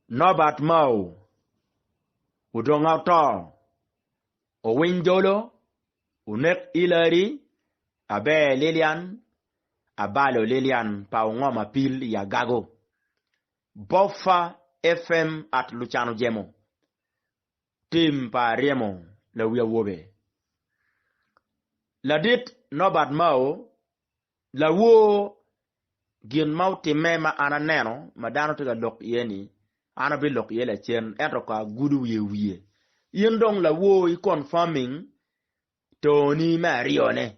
Norbert Mao odonga oto, Owiny Jolo, Onek Hillary, Aber Lilian, Abalo Lilian pa Ongom Apil i Agago, Boffa FM at Lucan Ojemo, Tim pa Aryemo Lawi Awobe. Ladit Norbert Mao Lawor gin ma otimme ma an aneno ma dano tye ka lok iye ni an abilok iye lacen ento ko agudo wiye wiye. In dong lawor i confirming toni me aryone.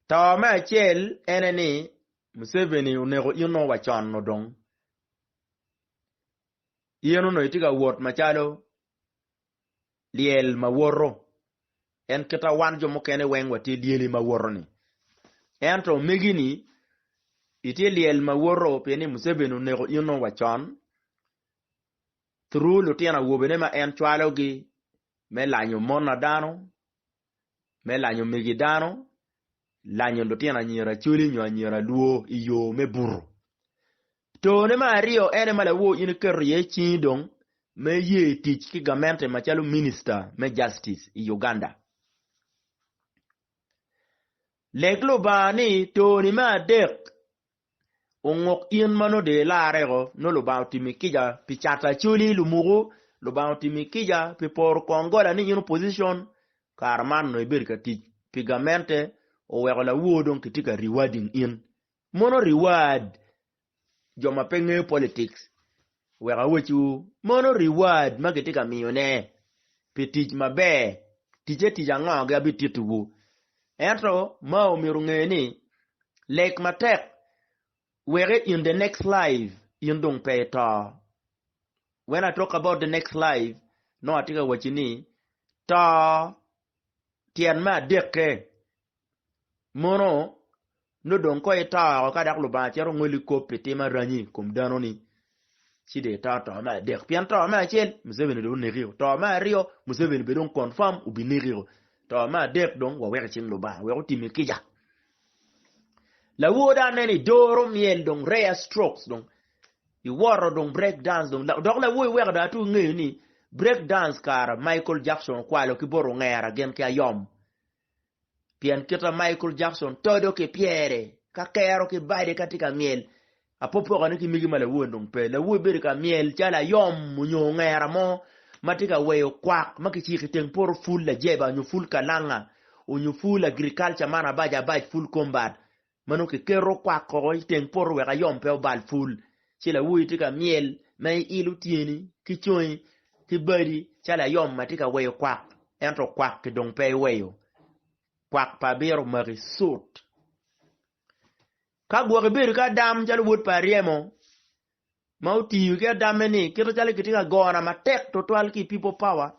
To me acel ene ni Museveni oneko in onongo wa con dong. In onongo itye ka wot macalo lyel ma woto. En kita wan jo mukene weng watye lyeli ma woto ni. Ento omegi ni itye lyel ma woto pien ni Museveni oneko in nongo wa con through lutino awobene ma en cwalogi me lanyo mona dano, me lanyo megi dano, lanyo lutino anyira Acholi nyo anyira Lwo i yo me buto. Tone me aryo ene ma lawor in iketo iye cingi dong me ye tic ki gamente macalo minista me justice i Uganda. Leg Lubanga ni toni me adek onguk in ma nongo dong ilarre ko, nongo Lubanga otimi kica pi cato Acholi lumuku, Lubanga otimi kica pi poro kongola ni in opposition, kare man onongo ibedo ka tic pi gamente oweko lawor dong kitye ka rewarding in. Mono reward jo ma pe ngeyo politics wek awecciwu mono reward ma kitye ka miyone pi tic maber ticce tic ango gi abitittiwu ento ma omyero onge ni lek matek wek in the next life in dong pe ito when I talk about the next life nongo atye ka wacci ni to tyen me adekke Mono nongo dong kong ito oko ka dok Lubanga cito ngoli kop pi tim aranyi i kom danoni, ci dong ito to me adek. Pien to me acel, Museveni dong onekio. To me aryo, Museveni bene dong confirm obinekio. To me adek dong waweko i cing Lubanga wek otimi kica. Lawoda aneno idoro myel dong rare strokes dong iwoto dong break dance dong dok lawo iweko dong atu ingeyo ni break dance kara Michael Jackson okwalo ki bot ongera gin ki ayom. Pien kita Michael Jackson todo ki pyere, ka kero ki bade ka tye ka myel, apopokane ki megi ma lawor dong pe. Lawor bedo ka myel calo ayom onyo ongera mo ma tye ka weyo kwak ma kiciko i teng poto ful lajeba onyo ful kalanga onyo ful agriculture man abac abac ful combat ma nongo kiketo kwak oko i teng poto wek ayom pe obal pul. Ci lawoyi tye ka myel ma iilo tyeni ki congi ki badi calo ayom ma tye ka weyo kwak ento kwak-ki dong pe iweyo. Kwak pa abiro omaki sut. Ka gwok ibedo ki adam calo wod pa aryemo ma otiyo ki adamme ni kite calo kitye ka gona matek tutwal ki i people power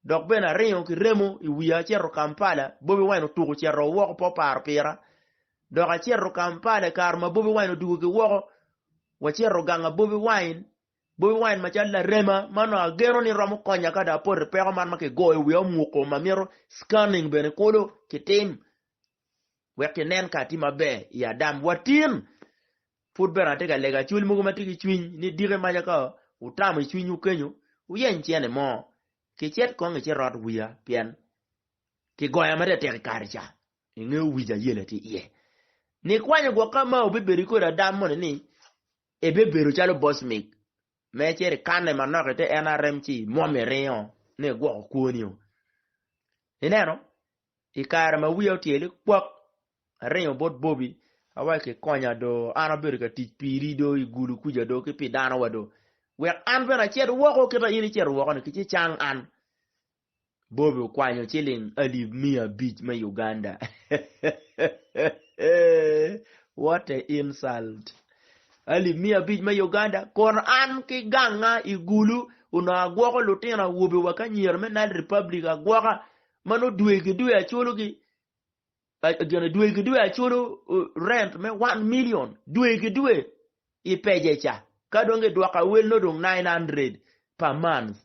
dok bene aringo ki remo i wiya acito Kampala Bobi Wine otuko cito woko pe oparo pira dok acito Kampala i kare ma Bobi Wine odwogo ki woko wacito gang a Bobi Wine Bobi Wine macalo larema ma onongo ageno ni romo konya ka dong apoto i peko man ma kigoyo wiya omuko ma mito scanning bene kulu kitim wek kinen ka atye maber i adam watin Pud bene atye ka lega acwali mogo ma tye ki cwiny ni diki maca ka wutamo i cwinywu kenyo, wuyeny cene mo, kicit kong icirot wiya, pien kigoya matek i kare ca, ingeyo wic ayela tye iye. Nikwanyo gwok ka ma wubibedo kwede adam moni ni ebibedo calo bocmik me icit ikanne manok ite NRM ci imwom iringo ni igwoko kwoni-o. Ineno? I kare ma wiya otyel kwak, aringo bot Bobby, awaco ki konya do, an abedo ka tic piri do i gulu kuca do ki pi dano wa do. Wek an bene acit woko kita in icito woko ni ki ci cang an. Bobby okwanyo ciling alip 500 me Uganda. What a insult. Alip 500 me Uganda kun an ki ganga i gulu onongo agwoko lutino awobe wa ki anyira me Nile Republic agwoka ma nongo dwe ki dwe aculogi gin dwe ki dwe aculo rent me 1 million dwe ki dwe i peje ca ka dong gidwoka wel nongo dong 900 per month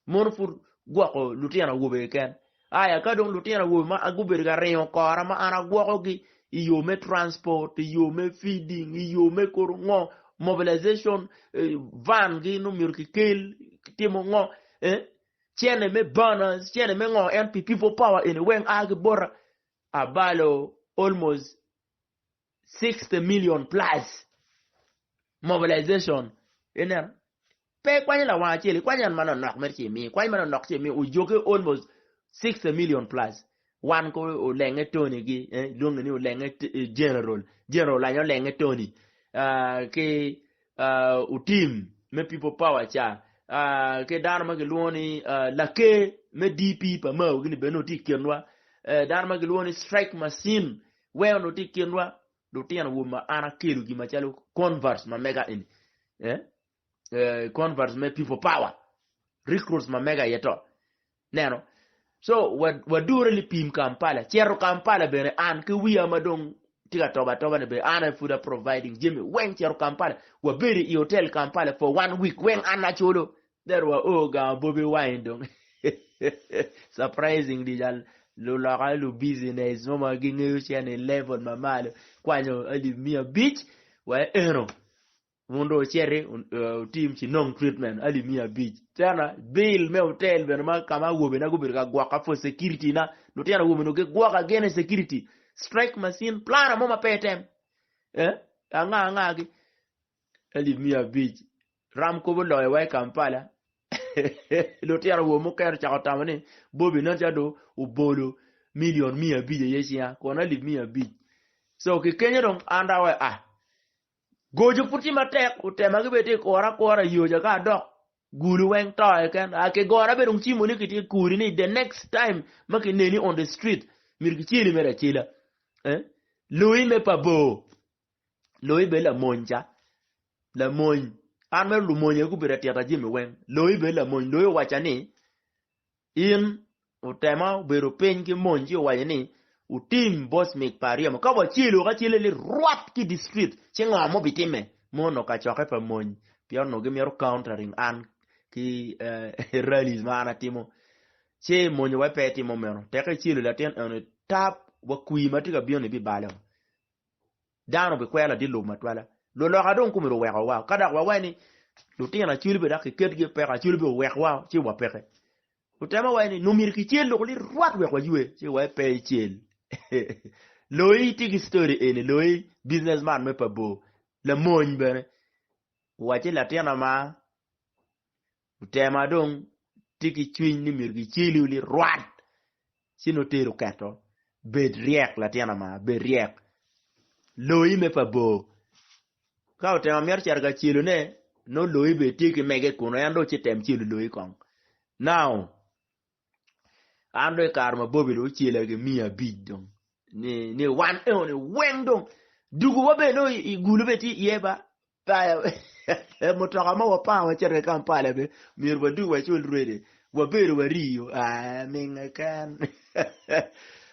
mono pud gwoko lutino awobe keken aya ka dong lutino awobe ma gubedo ka ringo kora ma an agwokogi i yo me transport i yo me feeding i yo me koro ngo. Mobilization van gi nongo myero kikel timo ngo eh cene me banners cene me ngo en pi people power eni weng a ki bota abalo almost 60 million plus mobilization ineno pe ikwanyo lawang acel ikwanyo en manonok mere ci imiyo ikwanyo manonok ci imiyo ojoke almost 60 million plus wan ko olenge Tony gi eh, lwonge ni olenge general general olanya olenge Tony uh, ki uh, otim me people power ca uh, ki dano ma gilwongo ni uh, lake me DP pa Mao gini bene otye i kinwa uh, dano ma gilwongo ni strike machine weng onongo tye i kinwa lutino awobe ma an akelogi macalo converts ma mega eni eh? Eh, converts me people power recruits ma mega aye to neno so wadure lipim Kampala cito Kampala bene an ki wiya ma dong tye ka tobo atoba ni bene an aye pud a providing jami weng cito Kampala wabedo i hotel Kampala for one week weng an aculo Then wa o gang Bobi Wine dong surprisingly jal luloka lu business mo ma gingeyo cene i level ma malo kwanyo alip 500 wa eno wun dong wuciti wutim ci nong treatment alip 500 tena bill me hotel bene ma ka ma awobena gubedo ka gwoka for security na lutino awobe nongo gigwoka gin i security strike machine plana mo ma pe item eh anga anga gi alip 500 Ram kobo oloyo wa i Kampala. Lutino awobe mukene ocako tamo ni Bobi nen calo dong obolo milion 500 aye cinga kono alip 500. So kikenyo dong an dong awaco ah goco pud tye matek otema gibed tye kora akora i yo ca ka adok gulu weng to keken ah kigora bene dong cimo ni kitye kuri ni the next time ma kineni on the street myero kiceli mere acela eh luyi me pa bor Loyi bed lamony ca. Lamony. An mere lumony aye gubedo atita jami weng. Loyi bed lamony. Loyi owacca ni, in otema obedo piny ki mony ci owaco ni, wutim bosmic pa aryemo. Ka wacelo ka cele lirwat ki distrit, ci ngo ma obitimme? Ma onongo kacokke pa mony pien onongo gimito countering an ki eh, rallies ma an atimo. Ci mony wa pe timo meno. Teke icelo latin eno tap wa kwir ma tye ka bino ni bibalo. Dano obikwero ladit lobo matwala. Luloka dong komiti owekowa. Ka dok wawaco ni lutino Acholi bene dok kiketgi i peko, Acholi bene owekwa ci wapeke. Otemo waco ni nongo myero kicel lok lirwat wek waywe ci waye pe icel. Loyi tye ki story eni, loyi business man me pa bor, lamony bene. Owacci latina ma otema dong tye ki cwiny ni myero kiceli lirwat ci nongo teri oketo. Bed ryek latin ama, bed ryek. Loyi me pa bor. Ka otemo mito cito ka celone, nongo loyi bene tye ki mege kunu, en dong ci tem celo loyi kong. Now, an dong i kare ma Bobby dong ocela ki 500 dong, ni, ni wan eno ni weng dong, dugu wa bene nongo i gulu bene tye iye ba, Mutoka ma wapango wacito i Kampala be myero wadug wacul rwede wabedo wariyo aa minge ken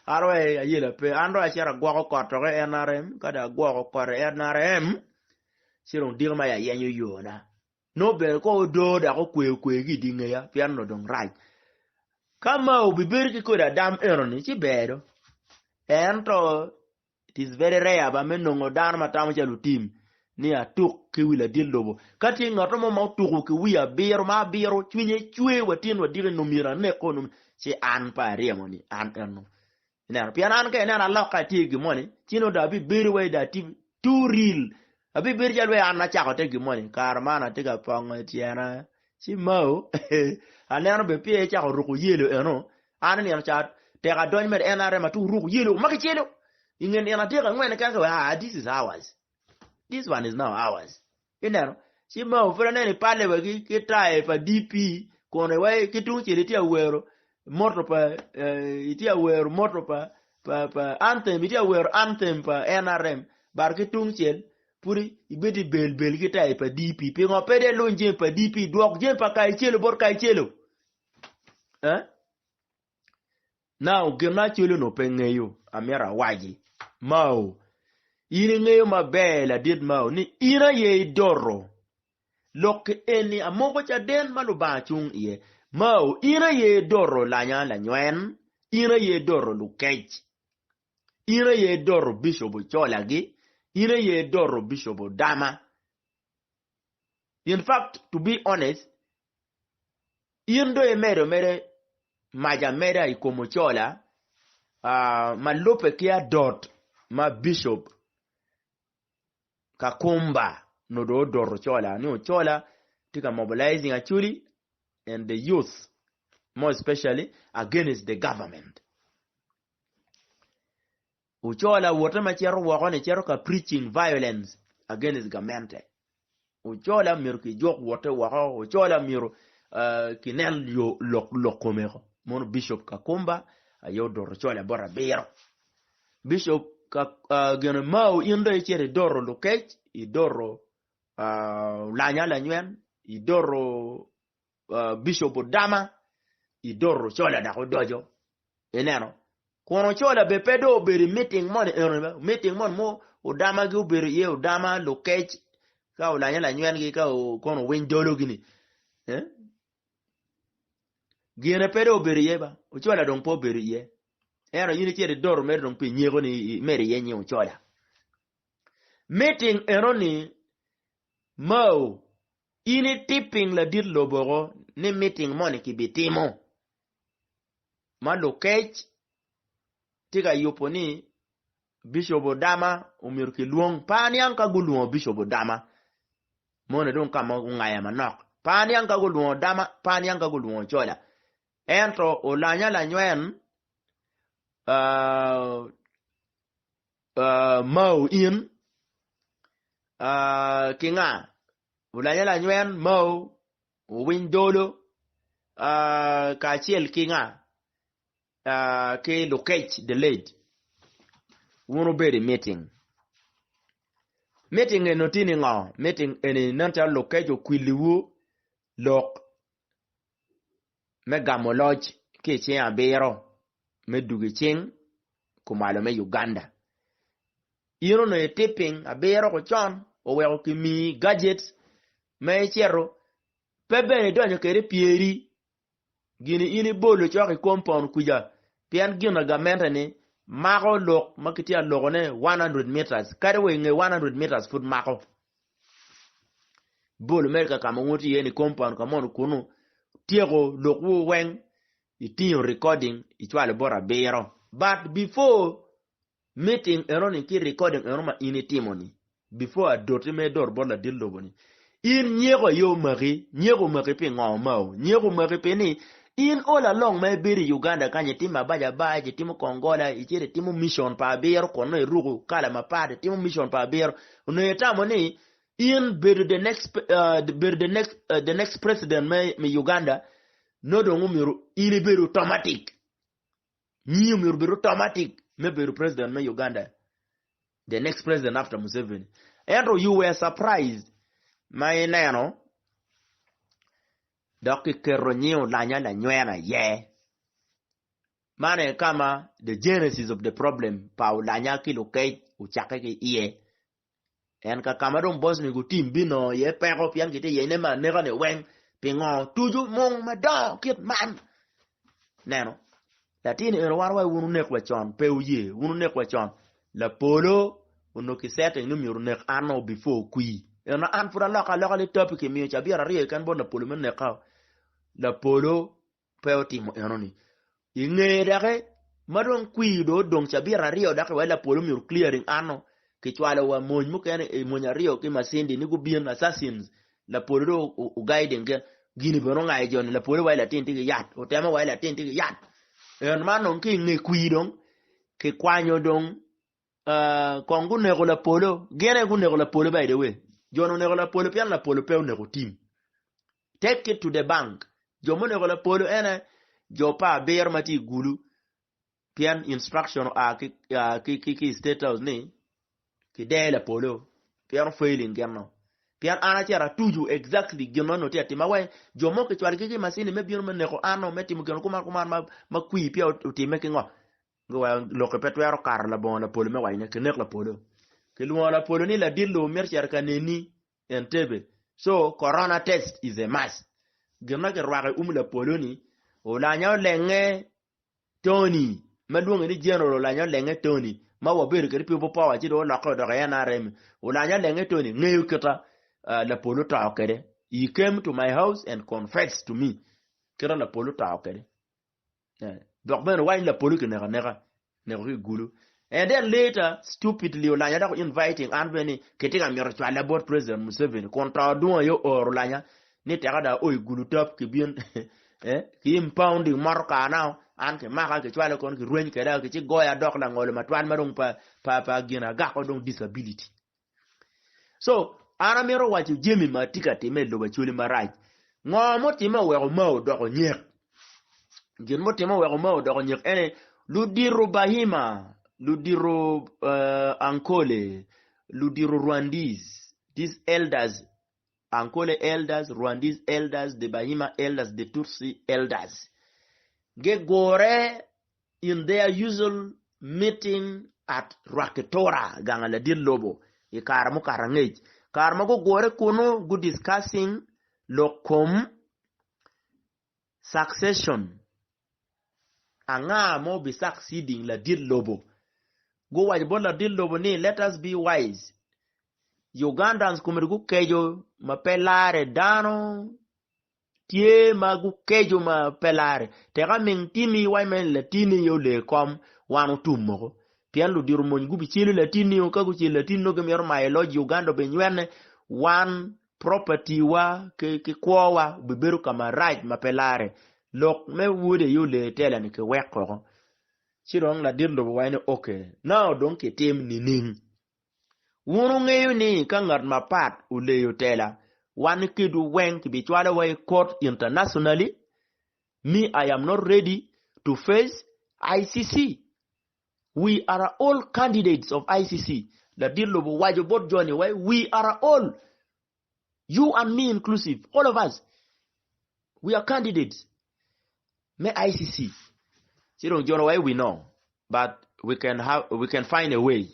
an wa ayela pe an dong acito agwoko kot dok i NRM ka dong agwoko kot i NRM ci dong diko ma ayenyo yona nongo bene ko odo dok okweyo kweyo ki i di ngeya pien onongo dong rac ka ma obibedo ki kodi adam enoni ci ber do ento It is very rare ba me nongo dano ma tamo calo lutim ni atuk ki wi ladit lobo. Ka tye ngat mo ma otuko ki wi abiro ma abiro cwinye cwer wa tin wa diki nongo myero aneko nongo ci an pe aryemo ni an eno. Ineno pien an ka ineno aloka atye i gin moni ci nongo dong abibedo wai dong atye too real abibedo calo wai an acako te gin moni kare man atye ka pongo tyena ci mao aneno bene peya icako ruko yelo eno An i nino ca tek adony mere NRM atuk ruko yelo ma kicelo i nge nino adek angwen keken ka ah this is ours this one is now ours ineno ci mao pud aneno i pale wa ki ki tae pa DP kun wa ki tung cel itye awero moto pa eh, itye awero moto pa pa pa anthem itye awero anthem pa NRM bar ki tung cel pud ibedo i bel bel ki tae pa DP pingo pe de luny jami pa DP dwok jami pa Kayicelo bot Kayicelo Eh? Now, gin ma Acholi onongo pe ngeyo, amito awaci, Mao, in ingeyo maber ladit Mao ni in aye idoto lok eni amoko caden ma Lubanga cung iye. Mao, in aye idoto lanya lanywen, in aye idoto lukec, in aye idoto Bishop Ocolagi, in aye idoto Bishop Odama. In fact, to be honest, in dong imedo mere mac ameda i kom Ochola uh, ma lubbe ki adot ma Bishop Kakumba nongo dong odoto Ochola ni Ochola tye ka mobilizing Acholi and the youth more especially against the government. Ochola wote ma cito woko ni cito ka preaching violence against gamente. Ochola myero kijuk wote woko, Ochola myero uh, kinen yo lok lok kome ko. Mono Bishop Kakumba aye odoto Ochola bot abiro. Bishop ka uh, gene Mao in dong icito idoto Lukec, idoto uh, Olanya Lanywen, idoto uh, Bishop Odama, idoto Ochola dok odoco. Ineno? Kun Ochola be pe dong obedo i meeting moni eno ni meeting moni mo odama gi obedo iye odama lukec ka olanya lanywen gi ka kono owiny dolo gi ni eh? Gine pe dong obedo iye ba Ochola dong pe obedo iye ento in icito idoto mere dong pi nyeko ni imedo iye nying Ochola. Meeting eno ni Mao in itipping ladit lobo ni meeting moni kibitimo ma lukec tye ka yubo ni Bicop Odama omyero kilwong. Pe aniang ka gulwongo Bicop Odama moni dong ka ma ongaya manok. Pe aniang ka gulwongo Odama, pe aniang ka gulwongo Cola. Ento Olanya Lanywen uh, uh, Mao in uh, ki nga? Olanya Lanywen, Mao, Owiny dolo kacel ki nga? Ki lukec the late. Wun wubedo i meeting. Meeting eni tye ni ngo? Meeting eni nen calo lukec okwiliwu lok me gamo loc ki i cing abiro me dugo i cing kumalo me Uganda. In onongo itipping abiro ko con oweko kimiyi gadgets ma icito pe bene idonyo kwede i pyeri gini in ibolo cok i compound kuca pien gin ma gamente ni mako lok ma kitye ka lokone 100 meters kadi wa inge 100 meters pud mako ibolo mere ka ka ma wun wutye iye ni compound ka mono kunu tyeko lokwu weng itingo recording icwalo bot abiro but before Meeting eno ni ki recording eno ma in itimo ni before adoti ma idoro bot ladit lobo ni in nyeko aye omaki, nyeko omaki pi ngo mao? Nyeko omaki pi ni in all along ma ibedo i Uganda kany itimo abac abac, itimo kongola, icito itimo mission pa abiro kun nongo iruko kala mapat, itimo mission pa abiro, onongo itamo ni in bedo the next, uh, bedo the next, uh, the next president me, me Uganda nongo dong omyero in ibedo automatic. Nyingi omyero obed automatic me bedo president me Uganda. The next president after Museveni. Ento you were surprised ma ineno dok kiketo nying Olanya Lanywen aye. Man aye kama the genesis of the problem pa Olanya ki Lukec ocakke ki iye. En ka ka ma dong Bosmic otim binongo iye peko pien kitye yenye me aneka ni weng pingo tucu mung madongo kit man. Neno, latin eno wan wa wun wunek wa con pe wuye wun wunek wa con lapolo onongo ki setting ni myero onek an o before okwi eno an pud aloka aloka li topic kimiyo cabit aryo keken bot lapolo me neka lapolo pe otimo enoni. I ngeye doki, ma dong kwir dong odong cabit aryo doki wai lapolo myero clearing anno, kicwalo wa mony mukene, eh, mony aryo ki masindi ni gubin assassins, lapolo dong o guiding gin, gini bene ongayo joni, lapolo wai latin tye ki yat, otemo wai latin tye ki yat. En man dong ki i nge kwir dong, kikwanyo dong uh, kong guneko lapolo, gin aye guneko lapolo by the way. Jon oneko lapolo pien lapolo pe oneko tim. Take it to the bank. Jo muneko lapolo ene jo pa abiro ma tye i gulu pien instruction oa ki, uh, ki, ki, ki state house ni kide lapolo pien failing gin no. Pien an acito atucu exactly gin ma onongo tye atima wai jo mo kicwalo ki ki macini me bino me neko an no me timo gin kuman kuman ma, ma kwir pia otime ki ngo. Guwaco lokke pe twero kato labongo lapolo me wacone kinek lapolo. Kilwongo lapolo ni ladit lobo mito cito ka neni Entebbe. So corona test is a must. Gin ma kirwako i um lapolo ni olanya olenge Tony ma lwonge ni General olanya olenge Tony ma wabedo kwede people power ci dong olokke odoko i NRM. Olanya olenge Tony ngeyo kita uh, lapolo oto kwede. He came to my house and confessed to me. Kite lapolo oto kwede. Dok bene waco ni lapolo kineko aneka, neko ki i gulu. And then later, stupidly Olanya dok inviting an bene ni kitye ka mito cwala bot President Museveni kun to dwong aye ooro Olanya ni teka dong ao i gulu top kibin eh, ki impounding motoka na an kimaka kicwalo kono kirweny keda kici goya dok langolo matwal ma dong pa pa pa gin agako dong disability. So, an amito waco jami ma tye ka timme i lobo Acholi marac. Ngo mutimme oweko Mao odoko nyek? Gin mutimme oweko Mao odoko nyek ene ludito Bahima, ludito uh, Ankole, ludito Rwandese, these elders, Ankole elders, Rwandese elders, the Bahima elders, the Tutsi elders. Gigure in their usual meeting at Rwakitura, ganga ladit lobo, i kare mukato angec. Kare ma gugure kunu, gu discussing lok kom succession, anga ma obi succeeding ladit lobo. Guwaco bot ladit lobo ni let us be wise. Ugandans komedi gukeco ma pe lare dano Tye ma gukeco ma pe larre. Tek aming timi iwac mere ni latinni aye olee kom, wan otum moko. Pien ludito mony gubicelo latinni-o, ka gucelo latinni nongo gimito mayo loc Uganda obinywene, wan property-wa ki kwowa obibedo ka marac ma pe larre. Lok me wode aye olee tela-ni kiwek koko. Ci dong ladit lobo waco ni ok, now dong kitim nining? Wun wungeyo ni ka ngat mapat oleyo tela, wan kedwu weng kibicwalowa i court internationally, me I am not ready to face ICC. We are all candidates of ICC. Ladit lobo owaco bot joni wai we are all, you and me inclusive, all of us, we are candidates me ICC. Ci dong joni wai we know, but we can have, we can find a way.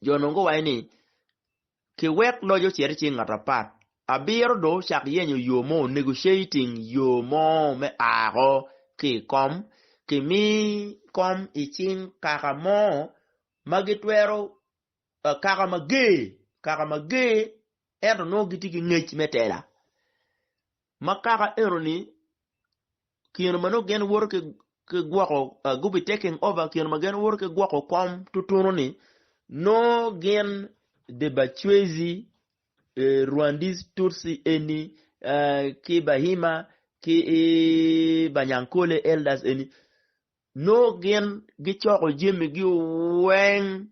Jo nongo guwaco ni kiwek loc ocit i cing ngat apat. Abiro dong ocak yenyo yo mo, negotiating yo mo me ako ki i kom, kimi kom i cing kaka mo ma gitwero kaka mager, kaka mager ento nongo gitye ki ngec me tela. Ma kaka enoni kine ma nongo gin woto ki gwoko gubi taking over kine ma gin woto ki gwoko kom tutunu ni nongo gin the Bachwezi, Rwandese Tutsi eni ki Bahima ki Banyankole elders eni nongo gin gicoko jamigi weng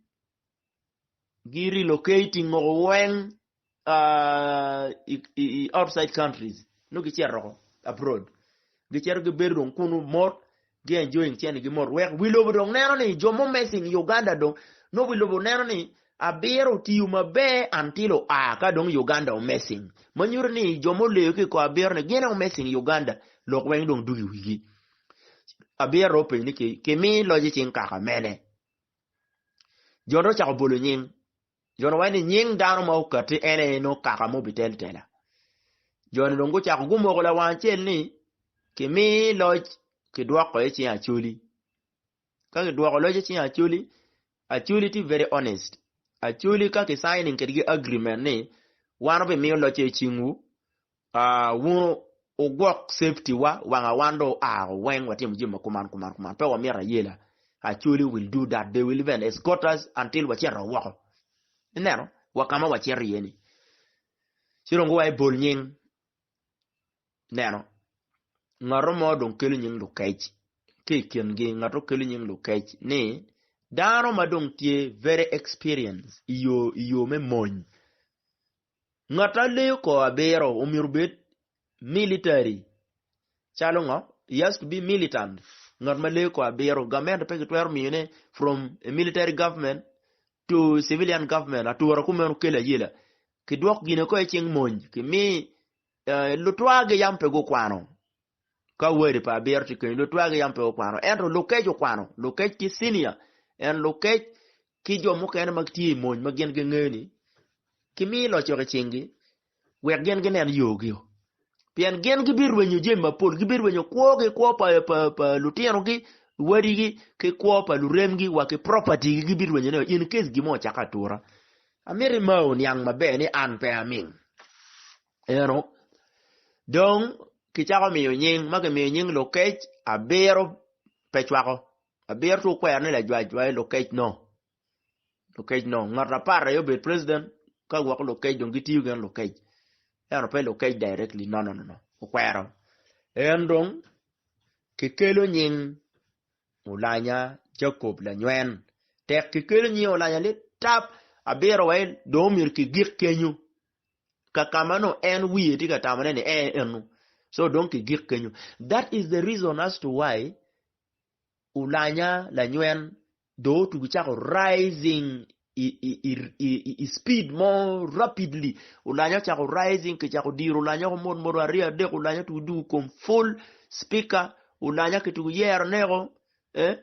gi relocating woko weng i outside countries nongo gicito woko abroad gicito gibedo dong kunu mot gi enjoying cene gi mot wek wi lobo dong neno ni jo mo messing i Uganda dong nongo wi lobo neno ni abiro otiyo maber until oa ka dong Uganda omessing ma nyuto ni jo mo oleyo ki i kor abiro ni gin aye omessing Uganda lok weng dong dugo i wigi abiro openyo ni kimi loc i cing kaka mene Jo dong ocako bolo nying. Jo ni waco ni nying dano ma okatti en aye nongo kaka ma obitel tela. Jo ni dong gucako gumoko lawang acel ni kimi loc kidwoko i cing Acholi. Ka kidwoko loc i cing Acholi, Acholi tye very honest. Acholi ka ki signing kedgi agreement ni wan wabimiyo locce i cingwu, Wun wugwok safety wa wanga wan dong oa weng watimo jami ma kuman kuman kuman pe wamito ayela Acholi will do that they will even escort us until wacito woko ineno wa kama wacito iye ni ci dong guwaco bol nying neno ngato mo dong kelo nying lukec ki i kingi ngato kelo nying lukec ni dano ma dong tye very experience i yo me mony Ngat a leyo kor abiro omyero obed military calo ngo? He has to be militant. Ngat ma leyo kor abiro gamente pe kitwero miyone from a military government to civilian government atura kumeno kelo ayela. Kidwok gine ko i cing mony kimi eh, lutwagi yam pe gukwano ka wadi pa abiro tye kenyo lutwagi yam pe gukwano ento lukec okwano lukec ki senior en lukec ki jo mukene ma gitye i mony ma gin gingeyo ni kimiyo loc i cinggi wek gin ginen yogi. Pien gin gibirwenyo jami mapol, gibirwenyo kwogi, kwo pa, pa, pa lutinogi, wadigi, ki kwo pa luremgi, wa ki property-gi gibirwenyone in case gin mo ocako atura. Amito ima oniang maber ni an pe aming. Eno dong kicako miyo nying ma kimiyo nying Lokec abiro pe cwako abiro tu kwero ni lajwac wa Lokec no Lokec no ngat apar aye obed president ka gwoko Lokec dong gitiyo gin Lokec ento pe Lokec directly no no no okwero en dong kikelo nying Olanya Jacob Lanywen tek kikelo nying Olanya litap abiro wa dong omyero kigik kenyo ka ka ma nongo en wiye tye ka tamone ni ee eno so dong kigik kenyo that is the reason as to why Olanya Lanywen dong otugo cako rising i, i, i, i, i speed mo rapidly Olanya ocako rising kicako diro Olanya ko mot mot aryo adek Olanya otugo dugo kom full speaker Olanya kitugo yero neko eh,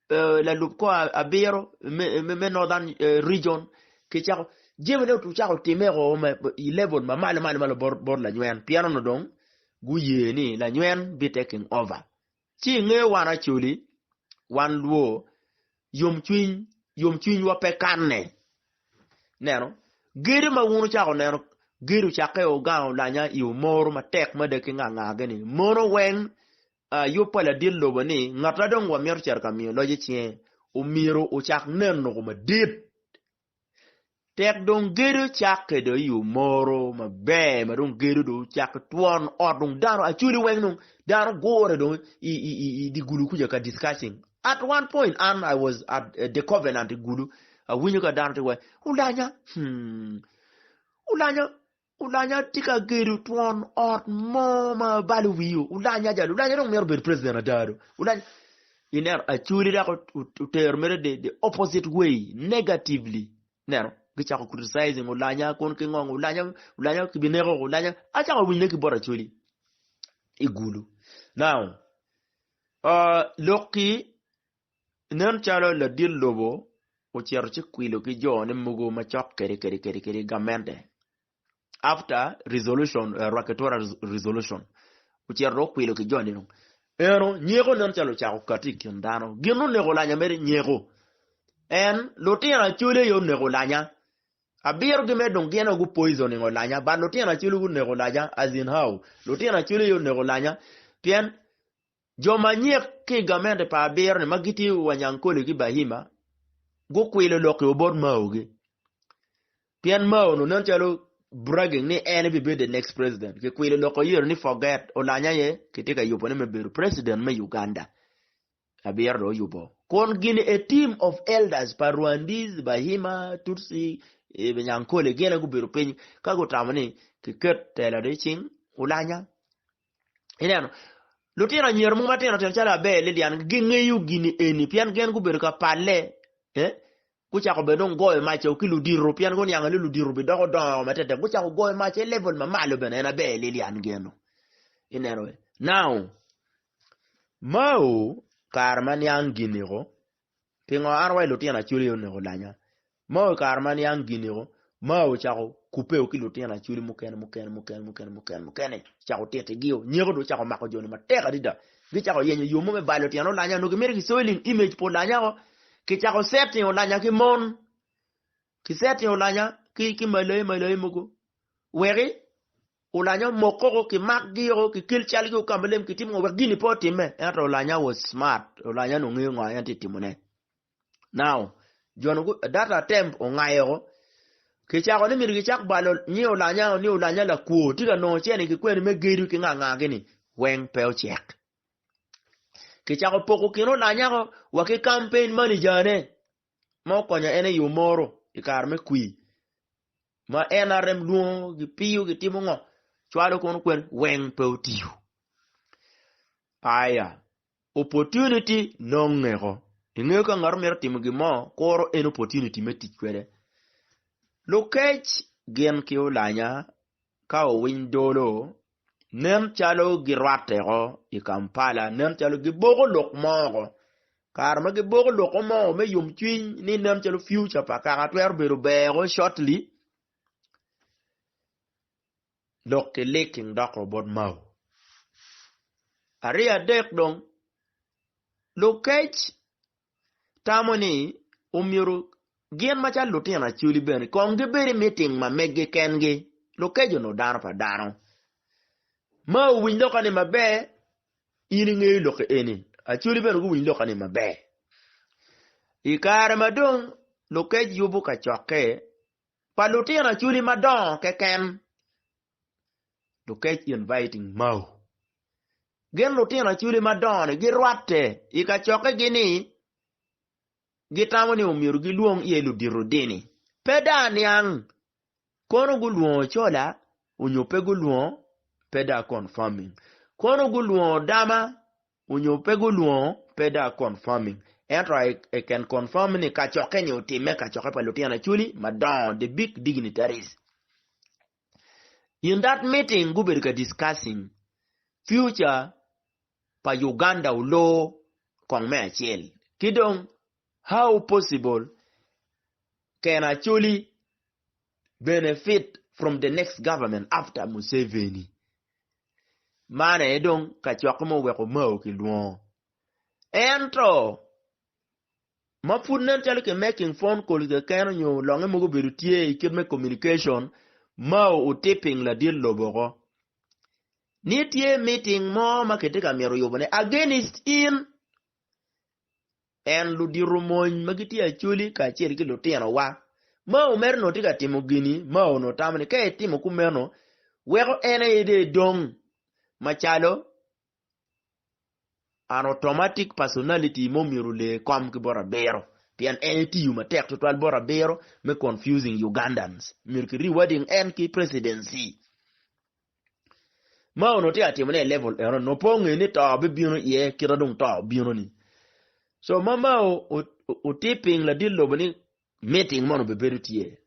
lalub kor abiro me Northern Region kicako jamine ocako timme i level ma malo malo malo bot lanywen pien onongo dong guye ni lanywen be taking over. Ci ingeyo wan Acholi, wan Lwo, yomcwiny yomcwinywa pe kanne. Neno, gedo ma wun wucako neno gedo ocakke ogang olanya i omoro matek mada ki ngangagi-ni mono weng Yub pa ladit lobo ni ngat ma dong wamito cito ka miyo loc i cinge omyero ocak neno madit. Tek dong gedo cakke dong i omoro maber ma dong gedo dong ocakke twon ot dong dano acholi weng dong dano gure dong i di gulu kuca ka discussing. At one point an I was at the covenant i gulu awinyo ka dano tye wa Olanya hmm Olanya Olanya tye ka gedo twon ot mo ma balo wiyo. Olanya jalo. Olanya dong mito bedo president ada do. Olanya ineno Acholi dok otero mere the, the opposite way negatively. Neno gicako criticizing Olanya kun ki ngong Olanya Olanya kibineko Olanya acako winye ki bot Acholi i Gulu. Now uh, lok-ki Nen calo ladit lobo ocito ci kwilo ki jone mogo macok kede kede kede kede gamente after resolution uh, Rwakitura resolution ocito dong okwilo ki joni dong eno nyeko nen calo ocako kati i kin dano gin oneko Olanya mere nyeko en lutino Acholi aye oneko Olanya abiro gi mere dong gin aye gu poisoning Olanya but lutino Acholi guneko Olanya as in how lutino Acholi aye oneko Olanya pien Jo ma nyek ki i gamente pa abiro-ni ma gitye wa Nyankole ki Bahima gukwilo lok-ki bot Mao-gi. Pien Mao onongo nen calo bragging ni en ebibedo the next president. Kikwilo lok oyero ni forget Olanya aye kitye ka yubone me bedo president me Uganda. Abiro dong oyubo. Kun gin a team of elders pa Rwandese, Bahima, Tutsi, Nyankole gin aye gubedo piny ka gutamo ni kiket tela dong i cing Olanya. Ineno, lutino anyira mogo matino tino calo Aber Lilian gingeyo gini eni pien gin gubedo ka palle eh? gucako bene dong goyo mac ki ludito pien guniango ni ludito bidoko dongo matek gucako goyo mac i level mamalo bene en Aber Lilian geno ineno eh? Now Mao kare ma niang gini-ko Pingo an wa i lutino Acholi aye oneko Olanya? Mao i kare ma niang gini-ko, Mao ocako kubbe ki lutino Acholi mukene mukene mukene mukene mukene mukene, ocako tittigi-o. Nyeko dong ocako mako jo-ni matek adada. Gicako yenyo yo mo me balo tyen Olanya, onongo gimito gisoiling image pa Olanya-ko. Kicako setting Olanya ki mon, kisetting Olanya ki malayi malayi mogo weki Olanya omok koko, kimakgi oko, kikel calgi ka maleng, kitim ngo wek gini pe otimme. Ento Olanya was smart. Olanya onongo ngeyo ngo en tye timone. Now, jo nu that attempt ongayo oko. Kicako ni myero gicak balo nyi Olanya ni Olanya lakwo tye ka nongo cene ki kweni me gedo ki nga nga gini weng pe ocek. Kicako poko kin Olanya ko wa ki campaign manager ne ma okonyo en i Omoro i kare me kwir. Ma NRM lwongo gipiyo gitimo ngo cwalo kono kwen weng pe otiyo. Aya opportunity nonge ko. Ingeyo ka ngato mito timo gin mo kuro en opportunity me tic kwede. Lukec gin ki Olanya ka owiny dolo nen calo girwatte ko i Kampala nen calo giboko lok mo ko. Kare ma giboko lok mo me yomcwiny ni nen calo future pa kaka twero bedo ber ko shortly lok ki liking doko bot Mao. Aryo adek dong lukec tamo ni omyero gin macalo lutino Acholi bene kong gibed i meeting ma meggi kengi. Lukec onongo dano pa dano. Ma owiny loka ni maber, in ingeyo lokke eni. Acholi bene guwiny loka ni maber. I kare ma dong lukec yubo kacokke pa lutino acholi madongo keken, Lukec inviting Mao. Gin lutino acholi madongo-ni girwatte i kacokkegi ni gitamo ni omyero gilwong iye ludito dini. Pe dong aniang kono gulwongo cola onyo pe gulwongo pe dong a confirming. Kono gulwongo dama onyo pe gulwongo pe dong a confirming. Ento I can confirm ni kacokke ni otimme kacokke pa lutino acholi madongo the big dignitaries. In that meeting gubedo ka discussing future pa Uganda oloo kong me acel ki dong how possible can Acholi benefit from the next government after Museveni. Man aye dong kacokke ma oweko Mao kilwongo. Ento ma pud nen calo ki making phone calls keken onyo longe mogo obedo tye i kit me communication Mao otiping ladit lobo oko ni tye meeting mo ma kitye ka mito yubone against in en ludito mony ma gitye acholi kacel ki lutinowa. Mao mere onongo tye ka timo gini Mao onongo tamo ni ka etimo kumeno weko en aye dong edong macalo an automatic personality ma omyero olee kom ki bot abiro pien en etiyo matek tutwal bot abiro me confusing Ugandans myero ki rewarding en ki presidency ma onongo tye ka timone i level eno nongo pe ongeyo ni to bibino iye kite dong to obino ni so ma Mao otiping ladit lobo ni meeting mono obibedo tye.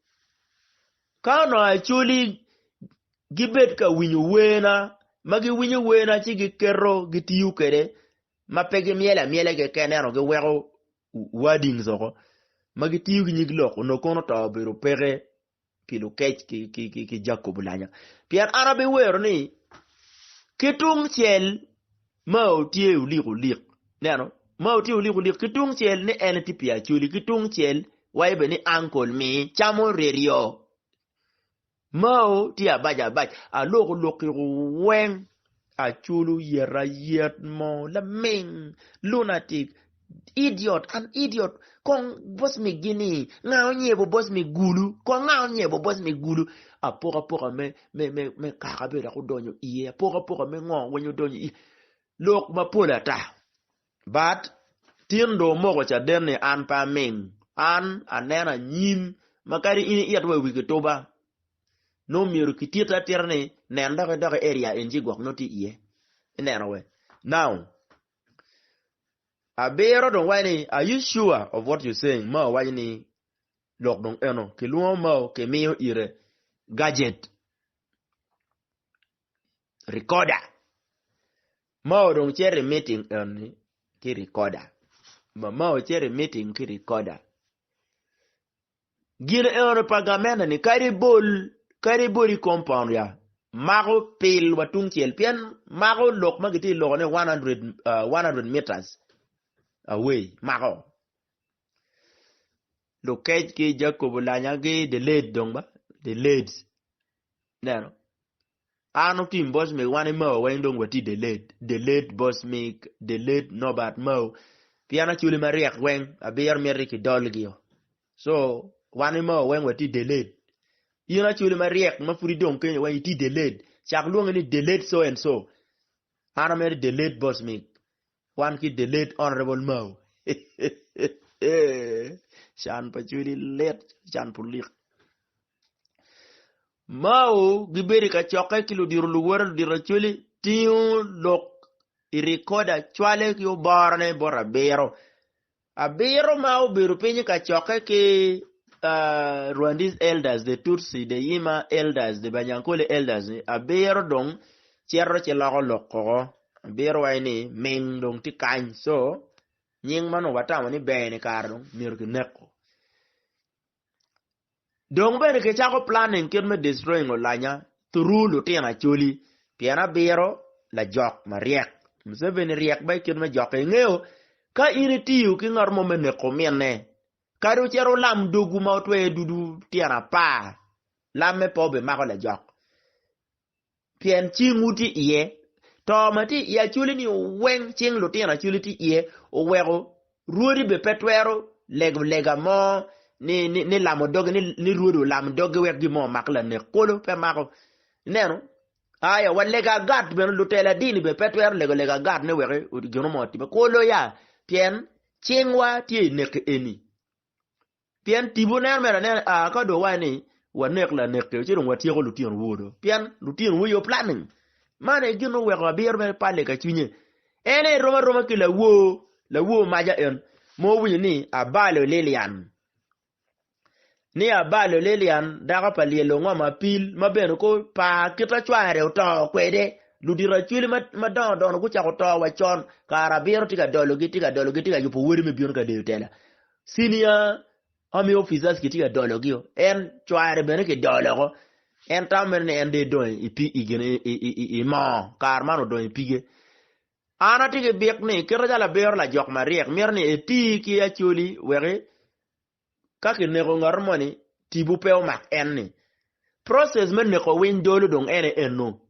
Ka onongo Acholi gibed ka winyo werna, ma giwinyo werna ci giketo gitiyo kwede ma pe gimyelo amyela keken ento giweko wordings oko ma gitiyo ki nyig lok onongo kono to obedo peke pi lukec ki Jacob Olanya. Pien an abiwero ni ki tung cel Mao tye olik olik. Neno, Mao tye olik olik ki tung cel ni en tye pi Acholi ki tung cel waco bene ni uncle mi camo reryo. Mao tye abac abac aloko lok-ki weng Acholi oyet ayet mo laming lunatic idiot an idiot kong bosmigi ni nga onyebo bosmig gulu kong nga onyebo bosmig gulu apokapoka me me me me kaka bene dok odonyo iye apokapoka me ngo weng odonyo iye lok mapol ata but tin dong omoko caden ni an pe aming an aneno anyim ma kadi in iit wa i wi kituba nongo myero kitit atita ni nen dok idok i area eni ci gwok nongo tye iye ineno we now abiro dong waco ni are you sure of what you saying ma owaco ni lok dong eno kilwongo mao kimiyo ire gadget recorder mao dong cito i meeting eni ki recorder ma mao cito i meeting ki recorder Gin eno pa gamente ni kadi bol kadi bol i compound ya mako pil wa tung cel pien mako lok ma gitye loko ne 100 uh, 100 meters away mako lukec ki Jacob Olanya gi delayed dong ba delayed neno An otim Bosmic wan i Mao weng dong watye delayed, delayed Bosmic, delayed Nobert Mao pien acholi maryek weng abiro miti ki dolgi o. So wan i Mao weng watye delayed. In acholi maryek ma pud idong kenyo weng itye delayed. Cak lwonge ni delayed so and so. An amito delayed Bosmic. Wan ki delayed Honorable Mao. Can pa acholi lit, can pulik. Mao gibedo i kacokke ki ludito luwote ludito Acholi tingo lok i rikoda cwale ki oborone bot Abiro. Abiro ma obedo piny i kacokke ki uh, Rwandese elders, the Tutsi, the Yima elders, the Banyankole elders ni Abiro dong cito ci loko lok koko. Abiro waco ni ming dong tye kany so nying ma nongo watamo ni ber ni kare dong myero kineko. Dong bene kicako planning kit me destroying Olanya through lutino Acholi pien abiro lajok maryek. Museveni ryek ba i kit me jokke. Ingeyo ka in itiyo ki ngat mo me neko minne kadi wucito wulam dogwu ma wutweye dudu tyen apar lamme pe obimako lajok. Pien cingwu tye iye. To ma tye i Acholi ni weng cing lutino Acholi tye iye oweko rwodi be pe twero lego lega mo ni, ni, ni lamo doge ni, ni rwodi olam doggi wek gin mo omak lanek. Kolo pe mako. Ineno? Aya, wa lega agat bene lutela dini be pe twero lego lega agat ni wek gin mo otime. Kolo ya, pien cingwa tye i neki eni. Pien tipo neno mere anena a ka dong waco ni wanek lanek-ki ci dong watyeko lutinowu do. Pien lutinowu aye planning. Man aye gin oweko abiro mere pale ka cwinye. En aye rom aroma ki lawor, lawor maca en ma owinyo ni abalo Lilian. Ni abalo Lilian dako pa lyel ongom apil ma bene ko par kit a cware oto kwede. Ludito acwali madongo dongo gucako to wa con kare abiro tye ka dologi tye ka dologi tye ka yubo wode me bino ka deyo tela. Senior army officers gitye ka dologio. En cware bene kidoloko. En tamo mere ni en dong edonyo i pi i gin i i i i moo kare man odonyo i pige. An atye ki bik ni kite calo abiro lajok maryek mito ni eti ki Acholi weki ka kineko ngat moni tipo pe omak en ni. Process me neko winy dolo dong en aye eno.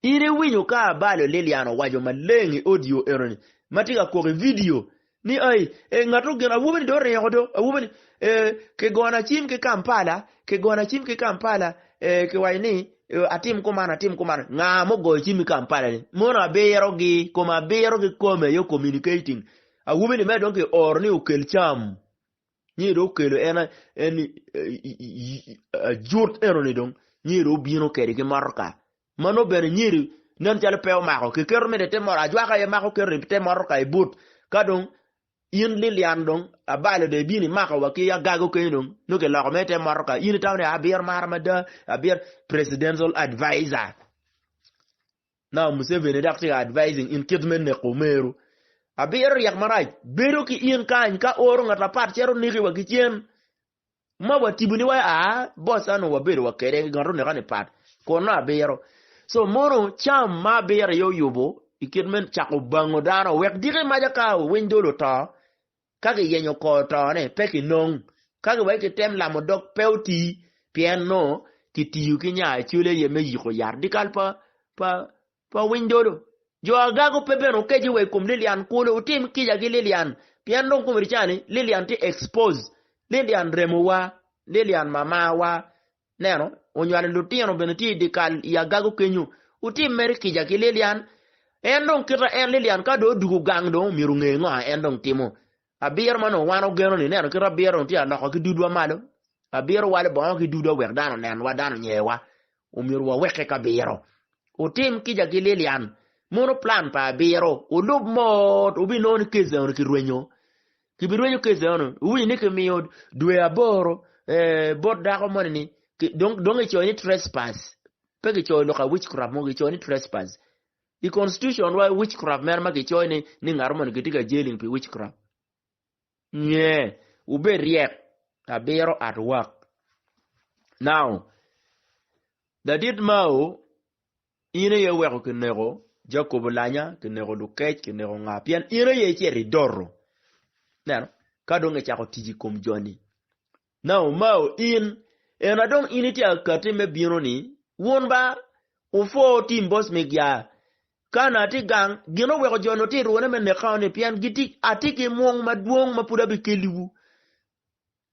In iwinyo ka abalo Lilian owaco maleng i audio enoni ma tye ka kok i video ni ai e ngat ogeno awobi ni dong oringo do awobi ni e kigona cim ki Kampala kigona cim ki Kampala e kiwaco ni e, atim kuman atim kuman nga mugoyo cim i Kampala ni mono abiro gi kome abiro ki kome yo communicating awobi ni mere dong ki oro ni okel cam nyo dong okelo en en ajut enoni dong nyo dong obino kwede ki motoka ma nongo bene nyeri nen calo pe omako kiketo mere i te motoka ajwaka aye mako keto i te motoka i but ka dong in Lilian dong abalo dong ibino imako wa ki agago kenyo dong nongo kiloko mere i te motoka in itamo ni abiro mara mada abiro presidential advisor Now Museveni dok tye ka advising in kit me neko omeru. Abiro ryek marac bedo ki in kany ka oro ngat apat cito neki wa ki cen. Ma watibo ni wa a boss ano wabedo wa kede ngat oneka ni pat kun no abiro. So mono cam ma abiro aye oyubo i kit me cako bango dano wek diki maca ka winy dolo oto Ka giyenyo kor tone, pe kinong. Ka giweko kitem lamo dog, pe oti, pien nongo kitiyo ki nya acwali aye me yiko yat dyekal pa, pa, pa winy dolo. Jo agago pe bene wukeco wa i kom Lilian kulu, wutim kica ki Lilian, pien dong komedi ca-ni Lilian tye expose. Lilian remowa, Lilian mamawa, Neno, onywalo lutino bene tye i dyekal i agago kenyo. Wutim mere kica ki Lilian. En dong kita en Lilian ka dong odugo gang dong omyero onge ngo en dong timo. Abiro ma nongo wan ogeno ni neno kit abiro dong tye aloko ki dudwa malo. Abiro walo bongo ki dudwa wek dano onenwa dano onyewa. Omyero waweke ka abiro. Wutim kica ki Lilian. Mono plan pa abiro. Wulub mot wubinongo ni case eno kirwenyo. Kibirwenyo case eno. Wuwinyo ni kimiyo dwe aboro eh, bot dako moni ni dong dong icoyo ni trespass. Pe kicoyo lok a witchcraft mo kicoyo ni trespass. I constitution wa witchcraft mere ma kicoyo ni ni ngat moni kitye ka jailing pi witchcraft. Nye, wubed ryek. Abiro at work. Now, ladit Mao In aye iweko kineko Jakobo lanya, kineko lukec, kineko nga, pien in aye icito idoto. Neno, ka dong icako tic i kom joni. Now, Mao, in, ena dong in itye akati me bino ni, wun ba, wupwo tim bosmik ya. Ka na atye gang, gin oweko joni otye rwone me neka ni, pien gitye, atye ki mwong madwong ma pud abikeliwu.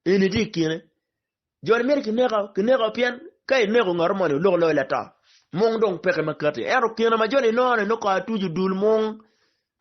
Eni tye i kine. Joni myero kineka, kineka pien ka ineko ngat moni oloko loyo lato. Mung dong peke ma kati. Ento kine ma joni nongo ni nongo atuco dul mung.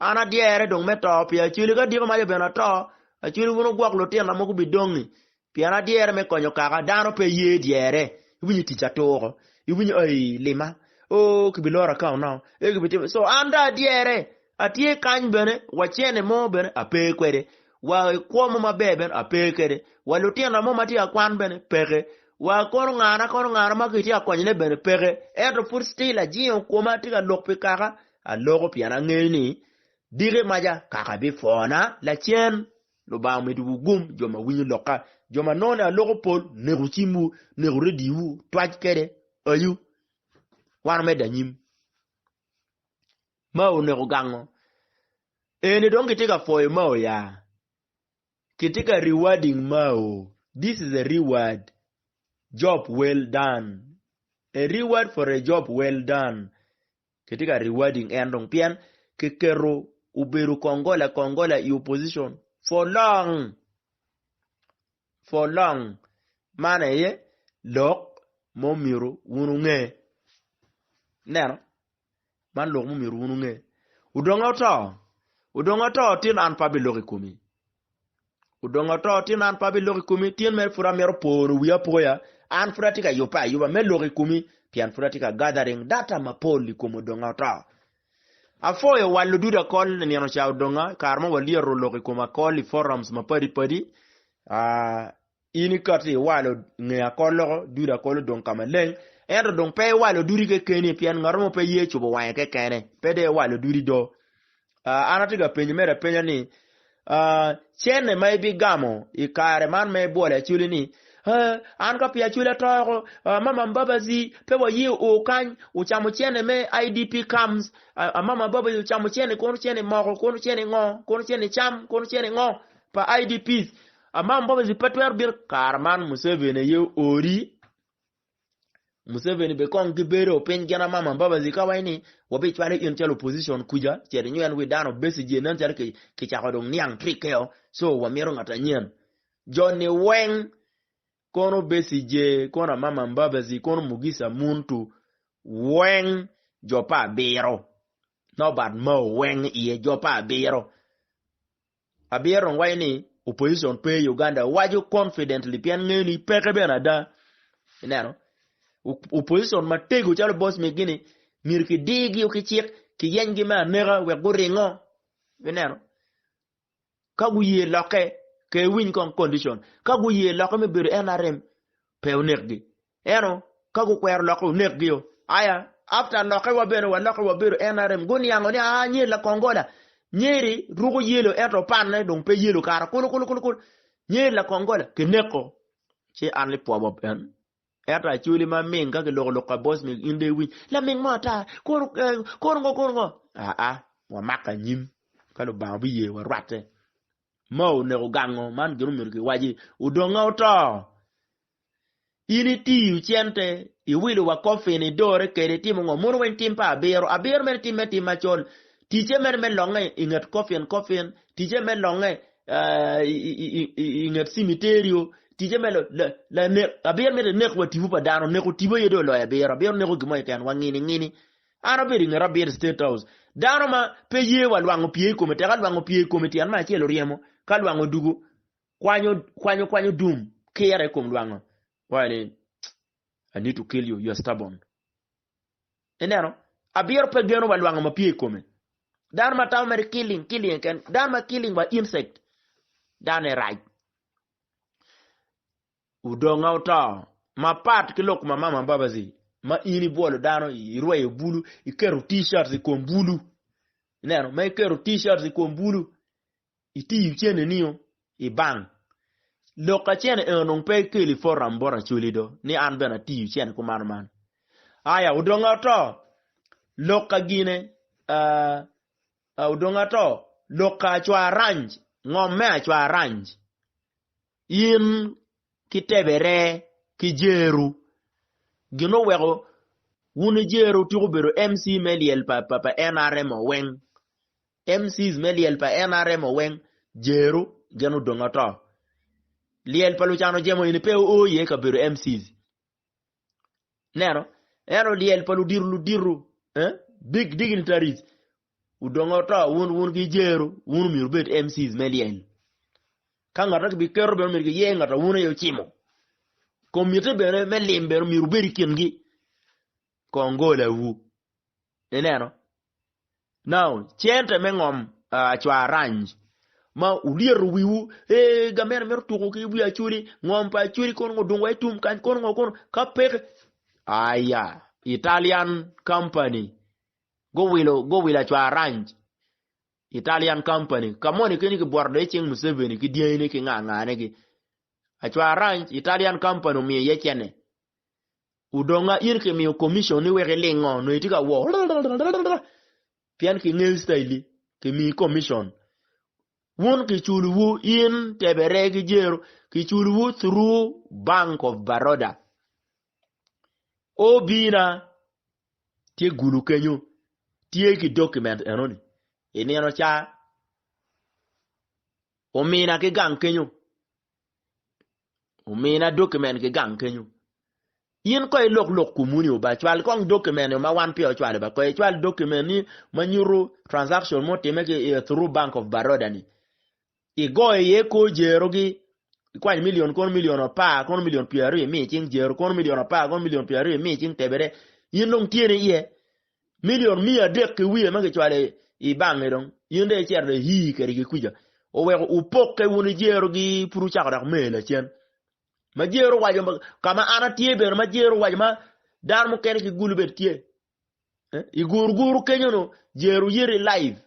An adyere dong me to pi acwali ka diko maca bene ato. Acwali wun wugwok lutina mogo bidongi. Pien adyere me konyo kaka dano pe ye dyere. Iwinyo tic aturo. Iwinyo ai lima. Oh kibiloro account na. Eh kibitimo. So an dong adyere. Atye kany bene, wa cene mo bene ape kwede, wa kwo mo maber bene ape kwede, wa lutina mo ma tye ka kwan bene peke, wa kono ngana kono ngana ma kitye ka konyone bene peke, ento pud still ajingo koma atye ka lok pi kaka, aloko pien angeyo ni diki maca kaka bipwona lacen. Lubanga omedowu gum jo ma winyo lokka, jo ma nongo ni aloko pol, neko cimwu, neko rediwu, twac kwede, ayu. Wan omedde anyim. Mao oneko gango. Eni dong kitye ka pwoyo Mao ya. Kitye ka rewarding Mao. This is a reward. Job well done. A reward for a job well done. Kitye ka rewarding en dong pien kiketo obedo kongola kongola i opposition for long. For long. Man aye lok ma omyero wun wunge. Ineno? Man lok ma omyero wun wunge. Odonga oto. Odonga oto tin an pe abilok i komi. Odonga oto tin an pe abilok i komi tin mere pud amito poro wiya apoya an pud atye ka yubbe ayuba me lok i komi pien pud atye ka gathering data mapol i kom odonga oto. Apwoyo walo dudu akol i nino ca odonga kare mo walyeto lok i kom akol i forums mapadi padi In ikati iwalo nge akol loko, dudi akol odong ka maleng, ento dong pe iwalo dudi kekeni pien ngat mo pe ye cubo wange kekene, pe dong iwalo dudi do. An atye ka penyi mere apenya ni, cene ma ibigamo i kare man ma ibwolo Acholi ni, an ka pi Acholi ato oko, Mama Mbabazi pe waye o kany, ocamo cene me IDP camps, Mama Mbabazi ocamo cene kono cene moko, kono cene ngo, kono cene cam, kono cene ngo pa IDPs. Amam Mbabazi pe twero bino kare man Museveni aye oori. Museveni be kong gibedo piny gin Amama Mbabazi ka waci ni wabicwalo in calo opposition kuca cet inywen wi dano Besigye nen calo kicako dong niang trick-keo so wamito ngat anyen. Joni weng kono Besigye kono Amama Mbabazi kono Mugisa Muntu weng jo pa abiro Norbert Mao weng iye jo pa abiro. Abiro dong waco ni opposition pe i Uganda waco confidently pien ngeyo ni peke bene ada. Ineno? Opposition matego calo boss megi ni myero kidirgi ki cik kiyenygi me aneka wek guringo. Ineno? Ka guye lokke ke iwiny kong condition. Ka guye lokke me bedo NRM pe onekgi. Ento ka gukwero lokke onekgio. Aya, after lokke wa bene walokke wabedo NRM guniango ni aa nyeri lakongola. Nyeri ruko yelo ento opanne dong pe yelo kara kulu kulu kulu kulu. Nyeri lakongola kineko. Ci an lipwobo en. Ento acholi ma ming ka kiloko lok ka boss mig in dong iwiny laming mo ata kono eh, kono ngo kono ngo. Aa, wamak anyim ka Lubanga obiye warwatte. Ma oneko gango man gin omyero kiwaci odonga oto. In itiyo cente, iwilo wa coffin, idore kede, itimo ngo? Mono weng tim pa abiro. Abiro mere tim me tim macol. Ticce mere me longe i nget coffin coffin, ticce me longe i nget cimiterio, ticce me lanek. Abiro mito enek wa tipo pa dano, neko tipo aye dong oloyo abiro. Abiro neko gin mo keken, wa ngini ngini. An abedo i nget abiro i State House. Dano ma pe ye wa lwango pye i kome, teka lwango pye i kome tyen me acel oryemo, ka lwango odugo, Kwanyo, kwanyo, kwanyo dum, kire i kom lwango. Waco ni, I need to kill you, you are stubborn. Ineno? Abiro pe geno wa lwango ma pye i kome. Dano ma tamo mere killing, killing keken. Dano ma killing wa insect. Dano erac. Odonga oto. Mapat ki lok ma mama Mbabazi, ma in ibwolo dano, irweyo bulu, iketo t-shirts i kom bulu. Ineno? Ma iketo t-shirts i kom bulu. Itiyo cene nio i bank. Lok ka cene eno dong pe ikelo i forum bot Acholi do ni an bene atiyo cene kumano man. Aya odonga oto lok ka gine uh, uh, odonga oto lok ka acwa ranj ngom me acwa ranj in ki tebere ki jeru gin oweko wun jeru tuko bedo MC me lyel pa, pa, pa NRM weng MCs me lyel pa NRM weng jeru gin odong ato. Lyel pa lucan ojemo eni pe oo iye kabedo MCs. Neno, ento lyel pa ludito ludito, eh? big dignitaries odong ato wun wun ki jeru wun omyero wubed MCs me lyel. Ka ngat ma kibiketo bene omyero giyer ngat ma wun aye wucimo. Komite bene me lim bene omyero wubed i kingi. Kongolawu. Ineno? Now, cente me ngom uh, acwa ranj ma wulyeto wiwu, ee, gamene mito tuko ki wi acoli, ngom pa acoli kono ngo dung wa itum kany, kono ngo kono, ka peke. Aya, Italian company, guwilo, guwilo acwa ranj. Italian company, ka moni keni kibwoto do icing Museveni ki dyangine ki nga ngane gi. Acwa ranj, Italian company omiyo iye cene. Odonga in kimiyo commission ni wek ilingo nongo itye ka wo pien kingeyo style kimiyi commission wun kiculuwu in tebere ki jero kiculuwu through bank of baroda. Obina tye gulu kenyo tye ki document enoni i nino ca omina ki gang kenyo omina document ki gang kenyo in ko ilok lok kumuni oba cwal kong document ma wan peya ocwalo ba ko icwal document ni ma nyuto transaction mo time ki eh, through bank of baroda ni Igoyo iye kor jerogi, ikwanyo milion kono milion apar, kono milion pyeraryo imiyo i cing jero, kono milion apar, kono milion pyeraryo imiyo i cing tebere. In dong tyeni iye milion miya adek ki wiye ma kicwalo i bangi dong in dong icito dong ihii kwede ki kwica. Oweko wupokke wun i jerogi pud wucako dok mer lacen. Ma jero owaco ka ma an atye bene ma jero owaco ma dano mukene ki gulu bene tye. Eh, I gurguru kenyo no jero yeri live.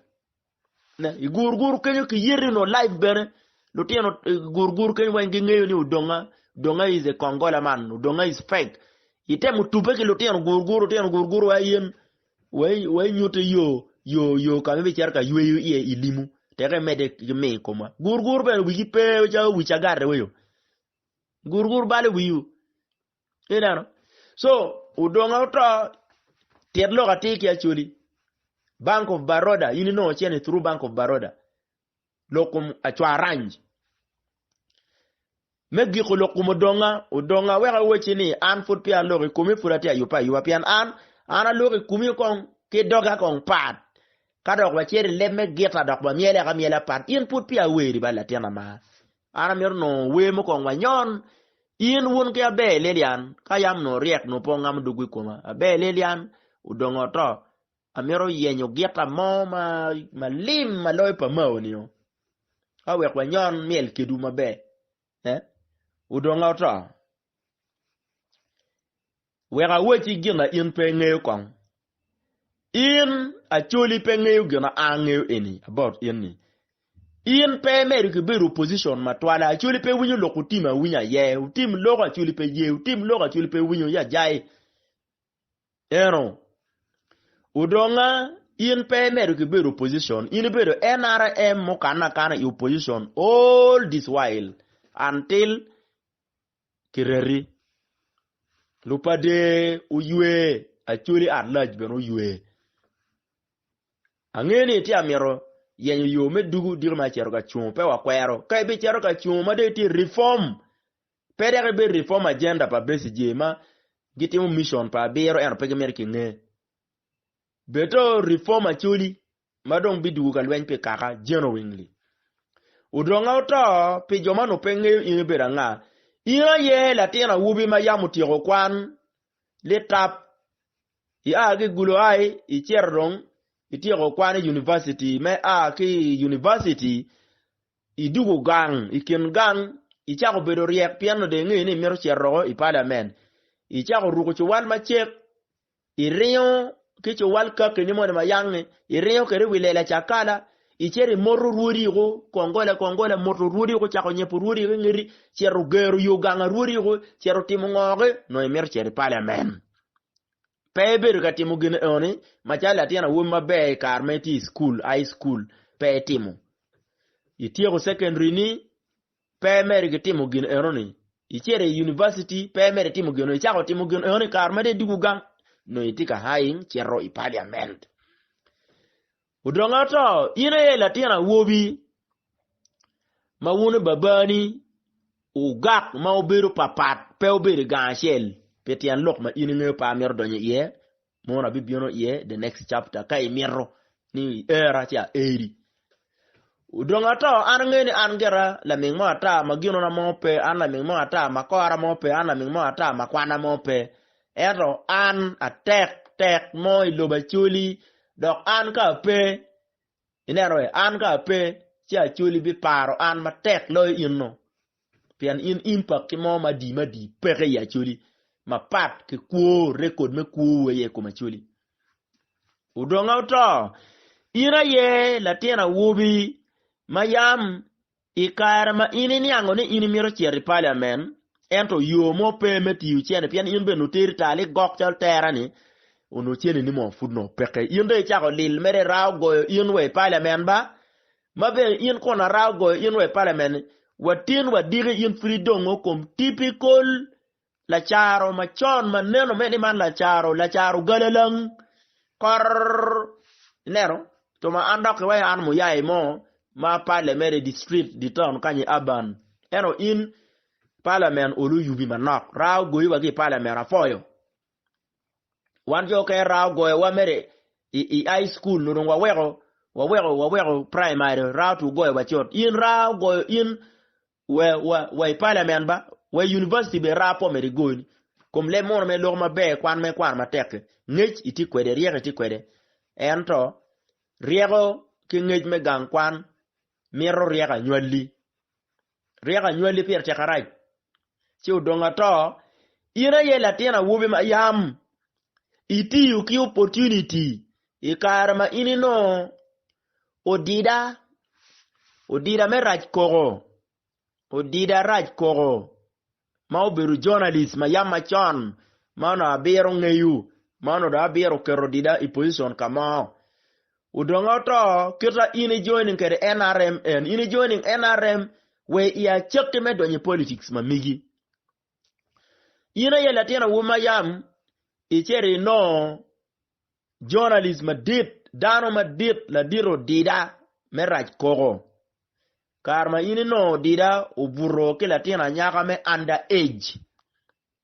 Ne, I gurguru kenyo ki yeri no live bene. Lutino eh, gurguru kenyo weng gingeyo ni Odonga, Odonga is a Kongola man, Odonga is fake. Itemo tupe ki lutino gurguru, lutino gurguru wa yen wai wai nyute yo yo yo ka ma ibicito ka yweyo iye i limu teke imedde ki miyo i komwa. Gurguru bene wigi pe calo wi cagarte weyo. Gurguru balo wiwu. Ineno? So, odonga oto, tit lok atir ki Acholi. Bank of Baroda, in inongo cene through Bank of Baroda. Lok kom acwaranj. Me giko lok kom odonga, odonga wek awacci ni an pud peya aloko i komi pud atye ayubbe ayuba pien an an aloko i komi kong ki doga kong pat. Ka dok wacito i leb me gita dok wamyele amyela pat, in pud peya aweri ba latin amar. An amito nongo wer mukwongo wanyon. In wun ki Aber Lilian, ka yam nongo ryek nongo pe wungamo dogwu i koma. Aber Lilian odongo oto, amito yenyo gita mo ma malim ma loyo pa Mao-ni-o, ka wek wanyon myel kedwu maber. Eh? Odonga oto. Wek awacci gin a in pe ingeyo kong. In Acholi pe ngeyo gin a an angeyo eni about in ni. In pe imedo ki bedo opposition matwala. Acholi pe winyo lok otim awinya aye. Otim loko Acholi pe ye. Otim loko Acholi pe winyo ya jai. Eno. Odonga in pe imedo ki bedo opposition. In ibedo NRM mukana akana i opposition all this while until kireti. Lupader oywe, Acholi at large bene oywe. Angeyo ni itye amito yenyo yo me dugu diki ma icito ka cungo pe wakwero. Ka ibicito ka cungo ma dong itye reform, pe dok ibed reform agenda pa Besigye ma gitimo mission pa abiro ento pe gimito kinge. Bedo reform Acholi ma dong bidwogo ka lweny pi kaka genuinely. Odonga oto pi jo ma onongo pe ngeyo in ibedo anga. In aye latin awobi ma yam otyeko kwan litap, ia ki i Gulu High icito dong ityeko kwan i univaciti me a ki i univaciti idwogo gang i kin gang icako bedo ryek pien onongo dong ingeyo ni imito cito woko i paliamen. Icako ruko cuwal macek Iringo ki cuwal kakini moni ma yangi, iringo kwede i wi lela cakala, icito imoto rwodi woko, kongola kongola, moto rwodi woko, cako nyepo rwodi woko i ngeti, cito gero yo gang arwodi woko, cito timo ngoki, nongo imito cito i paliamen. Pe ibedo ka timo gin enoni macalo latin awobi maber i kare ma itye i cukul, high school, pe itimo. Ityeko secondary ni, Pe imedo ki timo gin enoni. Icito i university, pe imedo itimo gin enoni. Icako timo gin enoni i kare ma dong idwogo gang, nongo itye ka haing cito i parliament. Odong ato, in aye latin awobi ma wun babani wugak ma wubedo papat, pe wubedo i gang acel pi tyen lok ma in ingeyo pe amito donyo iye. Mono abibino iye the next chapter ka imito ni iera ci aeri. Odong ato an angeyo ni an gira laming mo ata ma ginona mo pe, an laming mo ata ma kora mo pe, an laming mo ata ma kwana mo pe. Ento an atek tek mo i lobo Acholi dok an ka ape, ineno we, an ka ape ci Acholi biparo an matek loyo in no. Pien in impact ki mo madi madi peke i Acholi mapat ki kwo record me kwowu aye i kom Acholi. Odonga oto, in aye latin awobi ma yam i kare ma in iniango ni in imito cito i paliamen ento yo mo pe me tiyo cene pien in bene oteri tal igok calo tera-ni onongo cene ni mo pud nongo peke. In dong icako lil mere ra ogoyo in wa i paliamen ba ma bene in kun ara ogoyo in wa i paliamen-ni watin wadiki in pud idongo kom typical. Lacaro macon ma neno me ni man lacaro, lacaro galalang kor ineno to ma an dok iwaco an muyaye mo ma pale mere di street di town kany i urban ento in parliament olu yubi manok raa ogoyi wa ki i parliament apwoyo wan jo okene raa ogoyowa mere i, i high school nongo waweko waweko waweko primary raa otu goyowa cut in raa ogoyo in wa, wa, wa i parliament ba wa i university be raa po mere igoyoni kom leb muno me loko maber kwan me kwano matek-ki ngec itye kwede ryeko itye kwede ento ryeko ki ngec me gang kwan mito ryeko anywalli Ryeko anywalli pire tek arac, ci odong ato. In aye latin awobi ma yam itiyo ki opportunity i kare ma in inongo odida, odida me rac koko, odida rac koko ma obedo journalist ma yam macon ma onongo abiro ngeyo ma onongo dong abiro keto odida i position ka mo. Odonga oto kita in i joining kede NRM en in i joining NRM we i acakki me donyo i politics ma migi. In aye latin awobi ma yam icito inongo journalist madit, dano madit, ladit odida me rac koko. Kare ma in inongo odida obuto ki latin anyaka me under age.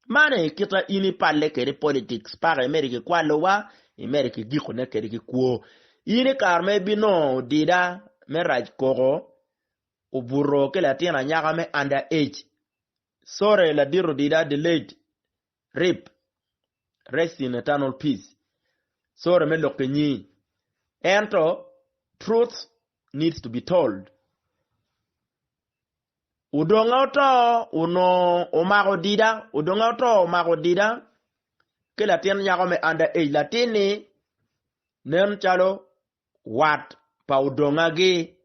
Man aye kita in ipalle kede politics paka imedo ki kwalo wa imedo ki giko ne kede ki kwo. In i kare ma ibinongo odida me rac koko obuto ki latin anyaka me under age. Sorry ladit odida delayed rip rest in eternal peace. Sorry me lok ki nyi. Ento truth needs to be told. Odonga oto onongo omako dida, odonga oto omako dida ki latin nyako me under age. Latin-ni nen calo wat pa odongagi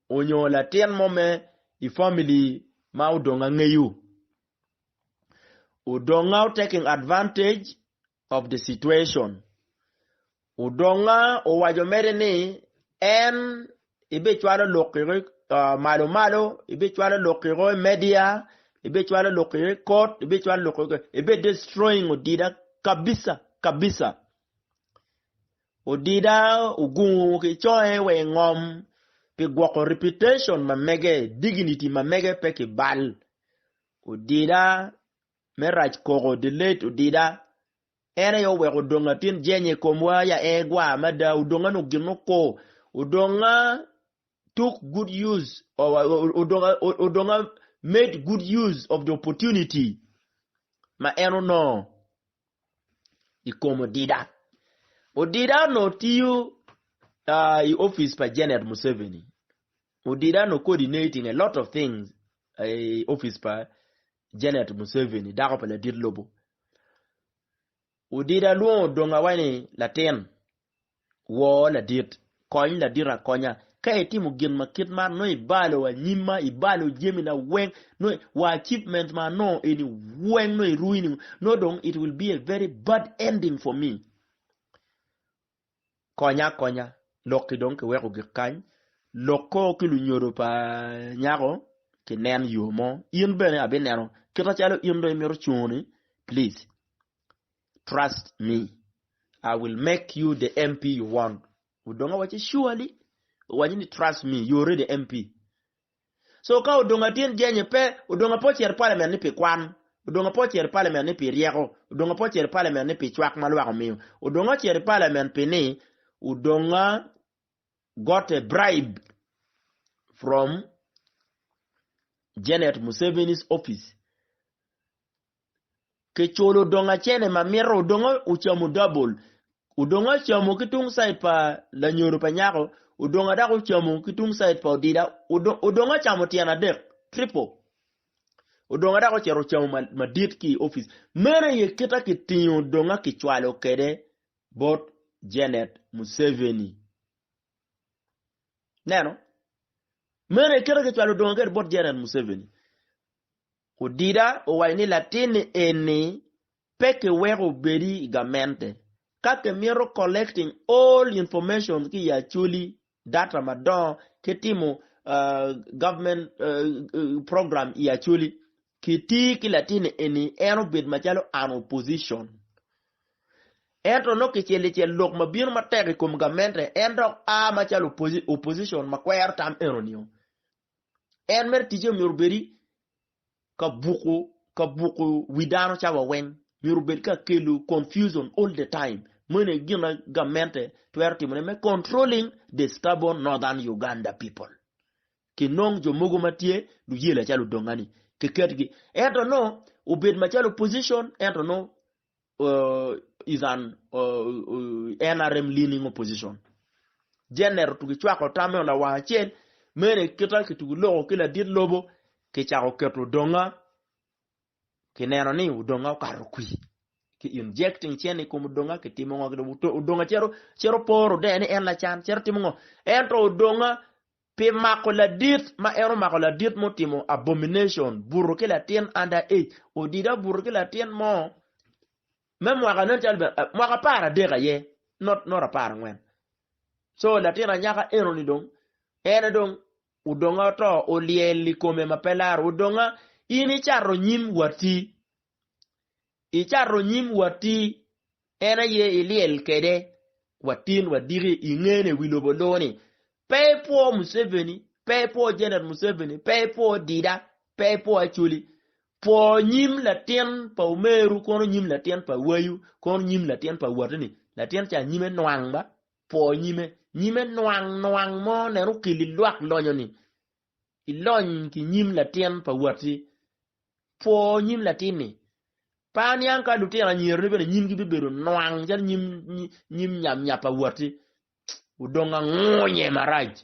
onyo latin mo me i family ma odonga ngeyo. Odonga taking advantage of the situation. Odonga owaco mere ni en ibicwalo lok uh, malo malo, ibicwalo lok i media, ibicwalo lok i court, ibicwalo lok ibe destroying odida kabisa kabisa. Odida ogungu ki coe wa i ngom pi gwoko reputation ma mege, dignity ma mege pe ki bal. Odida me rac koko delayed odida en aye oweko odonga tin jenye i komwa ya en gwar mada odonga nongo gin oko odonga took good use of, odonga, odonga made good use of the opportunity ma en onongo i kom odida odida onongo tiyo uh, i office pa Janet Museveni odida onongo coordinating a lot of things i office pa Janet Museveni, dako pa ladit lobo. Odida lwongo odonga wa ni latin, wor ladit, kony ladit akonya. Ka itimo gin ma kit man, nongo ibalo anyimma, ibalo jamina weng, nongo wa achievement ma anongo eni weng nongo i ruining, nongo dong it will be a very bad ending for me. Konya akonya, lok-ki dong kiweko gik kany, lok ko ki lunyodo pa nyako kinen yo mo, in bene abineno kit acalo in dong imito cungo-ni, please trust me, I will make you the MP you want. Odong awacci surely, owaco ni trust me, you already MP. So ka odong atin jenye pe, odong pe ocito i parliament ni pi kwan, odong pe ocito i parliament ni pi ryeko, odong pe ocito i parliament ni pi cwak ma lwak omiyo, odong ocito i parliament pi ni odonga got a bribe from Janet Museveni's office. Kiculo odonga cene ma mito odonga ocamo double odonga ocamo ki tung side pa lanyodo pa nyako odonga dok ocamo ki tung side pa odida odonga ocamo tyen adek triple odonga dok ocito ocamo madit ki i opic meno aye kita kitingo odonga kicwalo kwede bot Janet Museveni neno meno aye kita kicwalo odonga kwede bot Janet Museveni. Odida owaco ni latinni eni pe kiweko obedi i gamente ka kimito collecting all information ki i Acholi data madongo ki timo government program i Acholi. Kiti ki latinni eni en obed macalo an opposition. Ento nongo kicel icel lok ma bino matek i kom gamente en dok a macalo opposition ma kwero tam enonio. En mere ticce myero obedi ka buko ka buko wi dano cawa weng. Myero obed ka kelo confusion all the time. Meno aye gin ma gamente twero timone me controlling the stubborn northern Uganda people. Kinong jo mogo ma tye luyela calo Odonga-ni kiketgi. Ento nongo obed macalo opposition ento nongo uh, is an uh, uh, NRM leaning opposition. Jenner otugi cwako tamme lawang acel mene kita kitugi loko ki ladit lobo kicako keto Odonga kineno ni Odonga okato kwi ki injecting cen i kom Odonga kitimo ngo Odonga cito cito poro de ni en lacan cito timo ngo ento Odonga Pi mako ladit ma en omako ladit mutimo abomination, buto ki latin under age, odida buto ki latin mo me mwaka nen calo bene mwaka 13 aye, not not 14. So latin anyaka eno ni dong en dong odonga oto olyel i kome ma pe laro odonga in icato nyim wati icato nyim wati En aye ilyel kede wa tin wa diki ingene wi lobo loo-ni. Pe ipwo Museveni, pe ipwo Janet Museveni, pe ipwo Dida, pe ipwo Acholi. Pwo nyim latin pa omeru kono nyim latin pa wayu kono nyim latin pa watini. Latin ca nyime nwang ba, pwo nyime. Nyime nwang nwang mo nen okeli lwak lonyo-ni. Ilony ki nyim latin pa watti. Pwo nyim latin-ni. Pe aniang ka lutino anyirani bene nyimgi bibedo nwang calo nyim nyim nyam nyap pa watti. Odong angunye marac.